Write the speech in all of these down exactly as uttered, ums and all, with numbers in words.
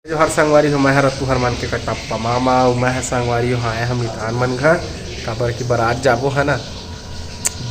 जोहार संगवारी हो, मैं हर तुहर मन के कटप्पा मामा, अउ मैं हर संगवारी हो आए हम मितान मन घर, काबर कि बरात जाबो है ना,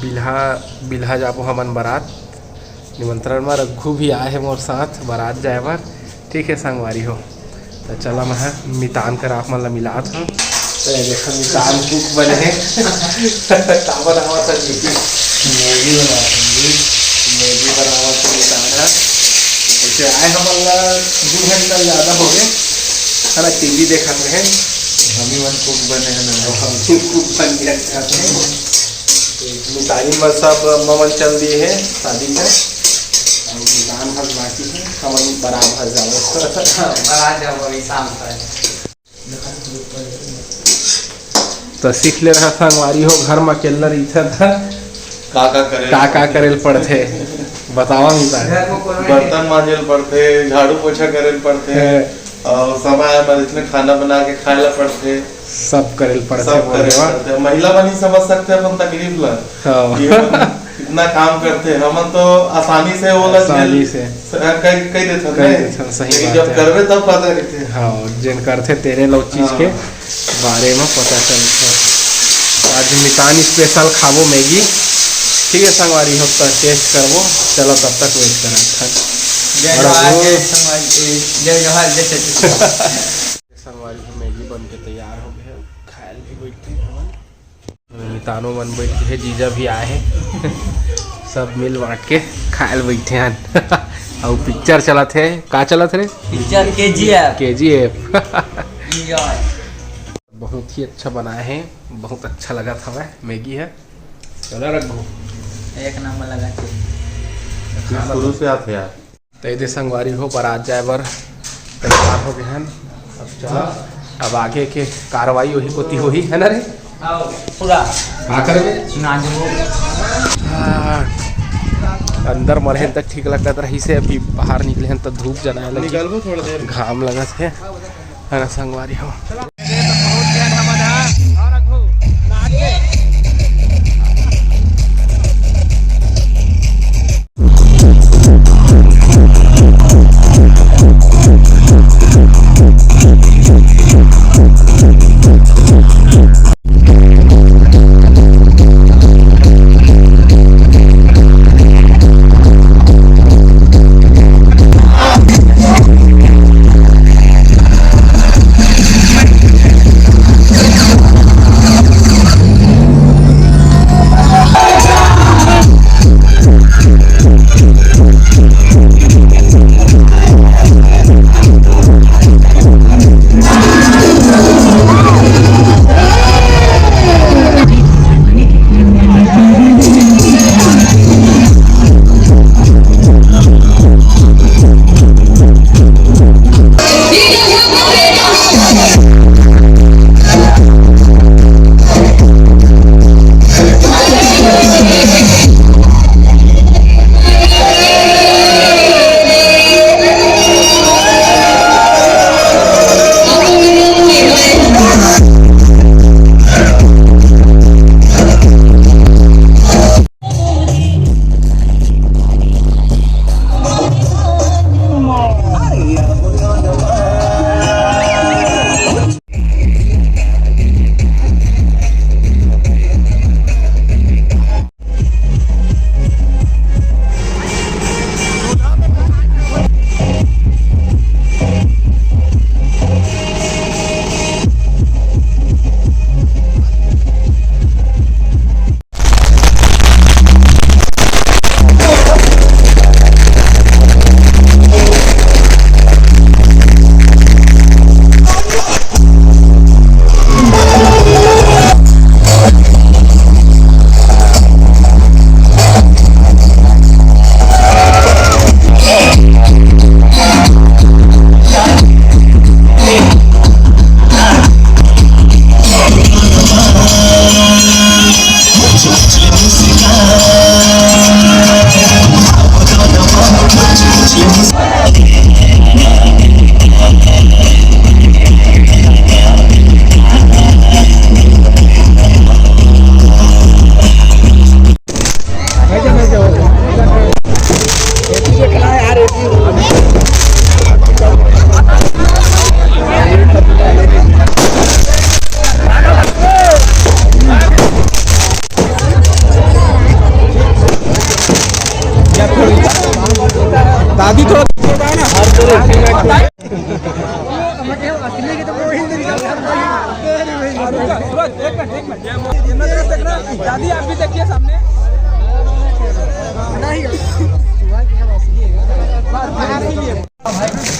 बिल्हा, बिल्हा जाबो हमन बरात। निमंत्रण में रघु भी आए है मोर साथ बरात जाए बर। ठीक है संगवारी हो, तो चला मैं हर मितान कर आप मन ला मिलात हूँ। तो ये देखो मितान कुक बने हैं। का बनावा था जी? मैगी बनावा था जी। मैगी बनावा था मितान है। वैसे आए हमन ला दू घंटा ज्यादा हो गए, है ना, टीवी देखत रहे। हम ही मन कुक बने हैं ना। हम ही कुक बन गए हैं। मितानी में सब अम्मा मन चल दिए हैं शादी में। अउ मितान भर बाकी है, हमन बरात भर जाओ। बरात जाओ अभी शाम तक। तो सीख ले रहा संगवारी हो, घर में अकेला रहिथा था। का का करे का का करे ल पड़थे, बतावा मितान। घर में कोनो बर्तन मांजे ल पड़थे, झाड़ू पोछा करे ल पड़थे, हैं। अउ समय आए पर इसने खाना बना के खाए ला पड़थे। सब करे ल पड़थे, सब बोल करे देवा। पड़थे। महिला मन ही समझ सकथे अपन तकलीफ ला। हाँ। ये इतना काम करथे, हमन तो आसानी से ओला आसानी झेल से। स-, कह, कह देथन, कह नहीं? देथन, सही लेकिन बात जब है। करबे तब पता रहिथे। हाँ, जेन करथे तेने लो चीज के हाँ। बारे में पता चलथे। आज मितान स्पेशल खाबो मैगी। ठीक है संगवारी हो, तो टेस्ट करबो। चलो तब तक वेट करत हन। जय और जोहार, वो जय संगवारी, जय जोहार, जय छत्तीसगढ़। संगवारी हो, मैगी बन के तैयार हो गए, खाए ल भी बैठे हैं हमन। मितानो मन बैठ के, जीजा भी आए हैं। सब मिल बांट के खाए ल बैठे हैं। अउ पिक्चर चलत है, का चलत रे? Picture KGF. केजीएफ। Enjoy। बहुत ही अच्छा बनाए हैं, बहुत अच्छा लगा था वह मैगी है। चला रघु। एक नंबर लगा थे। शुरू से आथे यार। तो ये दे संगवारी हो, बरात जाए बर तैयार हो गए हन। अब चला, अब आगे के कार्रवाई वही कोती होही, है ना रे? आओ, पूरा। का करबे? नाचबो। हाँ, अंदर मरे हन त ठीक लगत रहिसे, अभी बाहर निकले हन त धूप जनाए लगी। निकलबो थोड़ा देर। घाम लगत है, है ना संगवारी हो?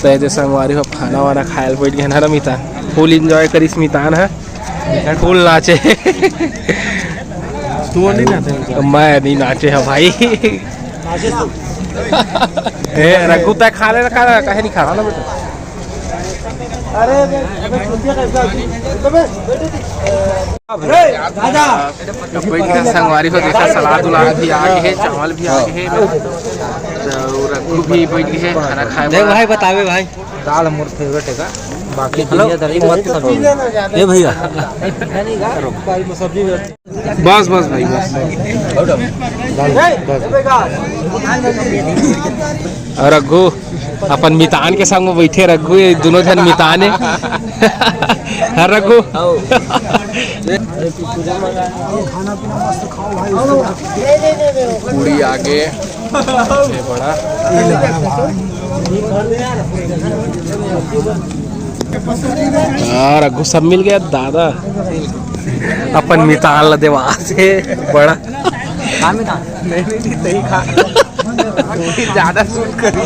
त एदे संगवारी हो, खाना वाना खाए ल बैठ गेन हन मितान। Full enjoy करिस मितान ह, full नाचे। तू नहीं नाचे? मैं नहीं नाचे ह भाई। ए रघु, तै खा ले ना, काहे नहीं खा? अरे, अबे, चुतिया कैसा? अबे, बैठ। अरे, राजा। तो कोई के संगवारी हो, देखा, सलाद उलाद भी आ गए हे, चावल भी आ गए हे, तो रघु भी बैठ गए हे खाना खाए देख बर। भाई, बतावे भाई। दाल मोर favourite हे का, बाकी हेलो। दुनियादारी मत समझो। ए भैया। बस, बस भाई, बस। और रघु, अपन मितान के संग में बैठे रघु, ये दोनों झन मितान हे। हर रघु। पूड़ी आगे, ये बड़ा। हाँ, रघु सब मिल गया दादा। अपन मितान ला देवा से बड़ा। हाँ, मितान। नहीं, नहीं, नहीं, सही खा। तू ही ज्यादा shoot करी।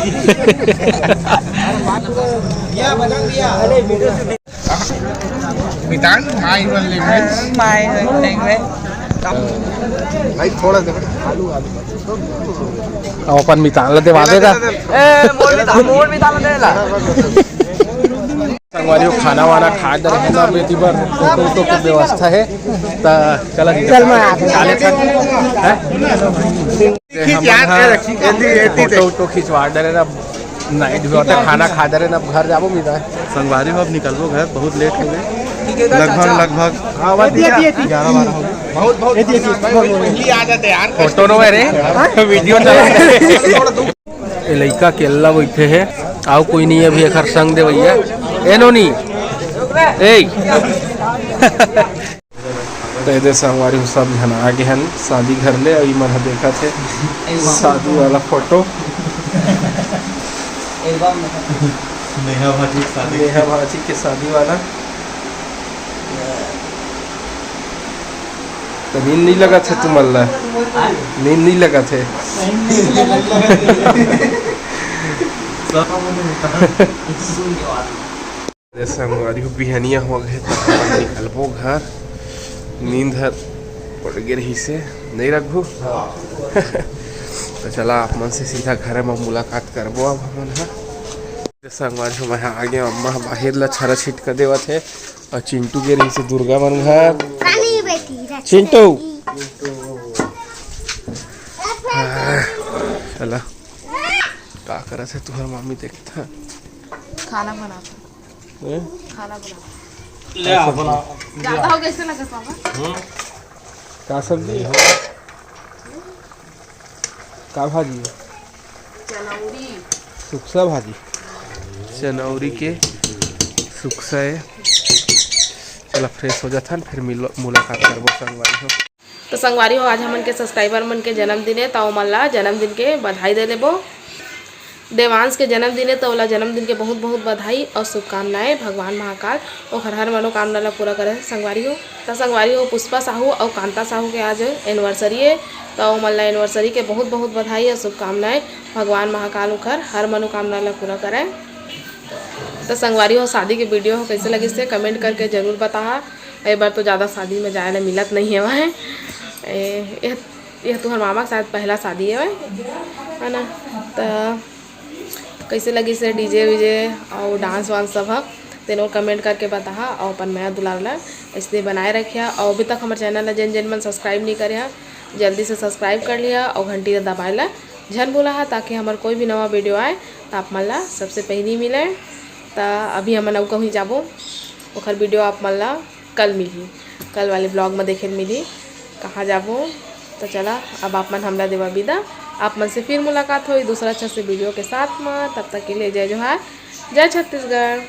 मितान, my one language। My one language। भाई, थोड़ा सा आलू, आलू। अब अपन मितान ला देवा देगा। ए, मोर मितान, मोर मितान ला दे ला। संगवारी हो, खाना वाना खा डरे हे ना, बेटी बर फोटो वोटो के व्यवस्था हे, त चला जी। चल, मैं आते हैं। खा लेथन। हैं? खींच यार, हमन ह ए, खींच, ए, ए, ए, फोटो वोटो खिंचवा डरे ना, night भी होता, खाना खा डरे ना, अब घर जाबो मितान। संगवारी हो, अब निकलबो घर, बहुत late हो गए। लगभग, लगभग हाँ, बात ए, ए, ए, ग्यारह बारह हो गए। बहुत, बहुत ए, ए, ए, पहली आ जाते यार। फोटो नो है रे, video चला। ए लइका अकेल्ला बइठे हे, अउ कोई नहीं हे अभी एखर संग देवइया। ए नोनी, ए। त एदे संगवारी हो, सब झन आ गे हन शादी घर ले, अउ इमन ह देखत हे शादी वाला फोटो। नेहा भाजी के शादी। नेहा भाजी के शादी वाला। त नींद नहीं लगत हे तुमन ला? नींद नहीं लगत हे? अरे संगवारी हो, बिहनिया हो गए, त हमन निकलबो घर। नींद हर पड़ गे रहिसे, नहीं रघु? त चला, आप मन से सीधा घर में मुलाकात करबो अब हमन ह। संगवारी हो, मैं आ गया, अम्मा बाहिर ला छरा छिटका देवत हे। अउ चिंटू गे रहिसे दुर्गा मन घर। चिंटू। चला, का करत हे तुहर मामी, देखत हे। खाना बनात हे। हैं? खाना बनात हे। ले आ, बना। ज्यादा हो गया, ऐसे लगत हे पापा। का सब्जी? का भाजी? चनौरी। सुकसा भाजी। चनौरी के सुकसा हे। चला, fresh हो जाथन, फिर मिल-, मुलाकात करबो संगवारी हो। तो संगवारी हो, आज हमन के subscriber मन के जन्मदिन हे, त ओमन ला जन्मदिन के बधाई दे लेबो। देवांश के जन्मदिन हे, त ओला जन्मदिन के बहुत बहुत बधाई अउ शुभकामनाएं। भगवान महाकाल ओखर हर मनोकामना ला पूरा करे संगवारी हो। त संगवारी हो, पुष्पा साहू अउ कांता साहू के आज anniversary हे, त ओमन ला anniversary के बहुत बहुत बधाई अउ शुभकामनाएं। भगवान महाकाल ओखर हर मनोकामना ला पूरा करे। त संगवारी हो, शादी के video हो कैसे लगिस हे comment करके जरूर बताहा। ए बार तो ज्यादा शादी में जाए ला मिलत नहीं हवय। ए, यह, यह तुहर मामा के शायद पहला शादी हवय, है ना? त कैसे लगिस हे DJ वीजे अउ dance वांस सब ह, तेनो comment करके बताहा अउ अपन मया दुलार ला ऐसने बनाए रखिया। अउ अभी तक हमर channel ला जेन जेन मन subscribe नहीं करे हा, जल्दी से subscribe कर लिया अउ घंटी ला दबाए ला झन भूलाहा, ताकि हमर कोई भी नवा video आए त आप मन ला सबसे पहली मिले। त अभी हमन अउ कहूँ जाबो, ओखर video आप मन ला कल मिलही, कल वाले vlog में देखे ल मिलही कहाँ जाबो। तो चला, अब आप मन हमला देवा विदा, आप मन से फिर मुलाकात होई दूसरा अच्छा से video के साथ में। तब तक के लिए जय जोहार, जय छत्तीसगढ़।